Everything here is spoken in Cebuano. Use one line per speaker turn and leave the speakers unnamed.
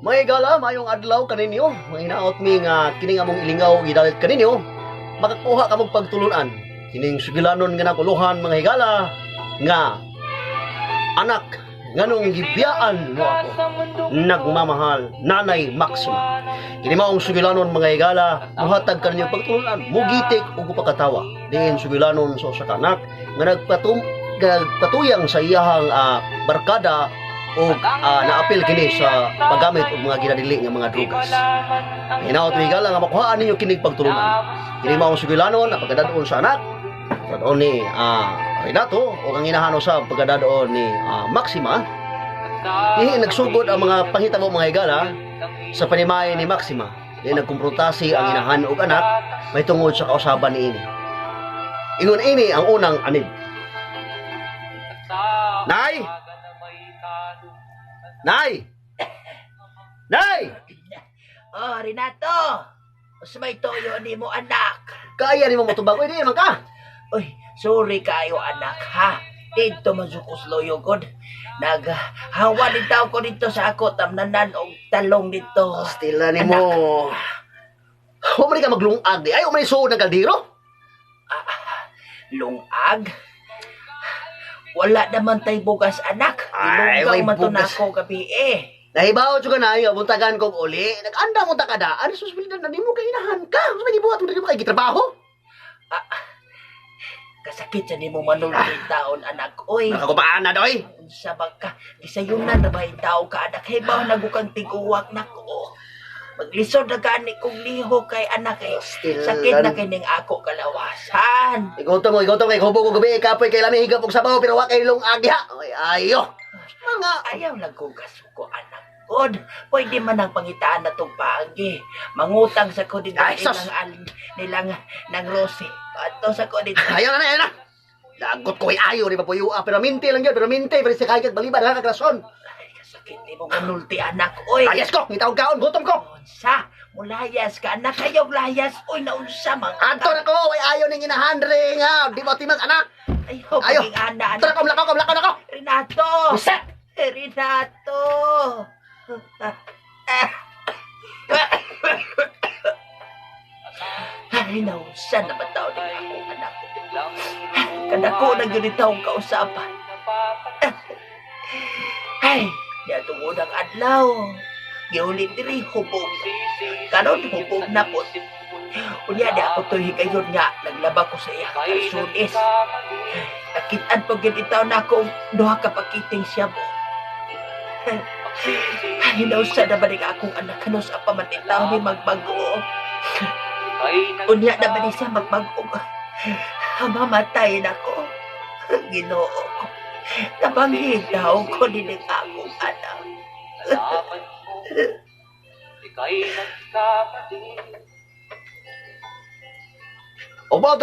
Mga higala, maayong adlaw kaninyo. Mga mi nga kining among ilingaw gidalit kaninyo. Makakuha kamong pagtulunan. Kining sugilanon nga nakuluhan, mga higala, nga "Anak, nganong gibiyaan mo ako?" Nagmamahal, Nanay Maxima. Kini maong sugilanon, mga higala, muhatag kaninyo pagtulunan, mugitik ug pagkatawa. Diin sugilanon sa usa ka anak nga nagpatuyang sa iyahang barkada o naapil kini sa paggamit og mga ginadili nga mga drugas. Hinaot, mga higala, nga makuhaan ninyo kinig pagtulunan. Kini maong sugilanon ang pagkadadon sa anak, pagkadadon ni Renato o ang inahan sa pagkadadon ni Maxima. Dihi nagsugod ang mga panghitabo, mga higala, sa panimay ni Maxima. Di nagkumprontasi ang inahan ug anak may tungod sa kausaban niini. Ingon ini ang unang anib. Nay! Nay! Nay!
Oh, Renato! Unsa may tuyo nimo, anak?
Kaya nimo motubag, uy, di man ka.
Uy, sorry kayo, anak, ha. Dito man jud ko sloyo god. Naghawa din tao ko dito sa ako tamnanan og talong dito.
Stila nimo. Wa man ka maglungag di. Ay, wa man suod ng kaldero.
Lungag? Wala naman tay bugas, anak.
Ay,
Ilunggaw
may
man to
bugas.
nako gabi eh.
Nahibaw jud ka na nga buntagan kog uli. Nag-anda mo ta kada. Ano responsibilidad na nimo kay inahan ka? Unsa may gibuhat mo diri mo kay gitrabaho?
Kasakit sa nimo manulti taon, anak. Oy,
Nakakubaan na doy.
Unsa ba ka? Gisayunan na ba yung tao ka, anak? Hibaw na gukang tiguwak nako. Maglisod na gani kong liho kay anak eh. Sakit na kay ning ako kalawasan.
Igutom mo, igutom kay hubo ko gabi, kapoy kay lami higap og sabaw pero wa kay lungag diha. Oy, ayo. Mga
Ayaw lang kong kasuko, anak. God, pwede man ang pangitaan na itong paagi. Mangutang sa ko dito
Ay, sus!
nilang, al, nilang ng Rose. Ato sa ko dito.
Ayaw na na, ayaw na. Lagot ko ay ayo di ba puyo ah, pero minti lang yun, pero minti, pero sa kagag baliba na kag rason.
Ay, kasakit ni mo manulti, anak. Oy,
Layas ko, ngitaog kaon, gutom ko.
Unsa, mulayas ka, anak. Ayaw layas. Oy, naunsa man.
Adto na ko, ay ayo ning inahan diri nga, di ba timang anak.
Ayaw,
Ayaw.
paging ana,
Tara
anak.
ko, mlakaw ko, mlakaw na ko.
Renato!
Buset!
Renato! Ay, naunsa na ba tao ng akong anak ko? Kanako na gyud taong kausapan. Ay, niadtong unang adlaw. Giuli diri hubog. Karon hubog na po. Unya di ako to higayon nga naglaba ko sa iya kalsunis. Nakitaan po gyud itaw na ako duha ka pakiting siya mo. Ay, nausa na ba ni akong anak kanus pa man itaw ni magbago. Unya na ba ni siya magbago? Mamatay na ko. Ginoo ko. Tabanghin daw ko din ang akong anak.
O ba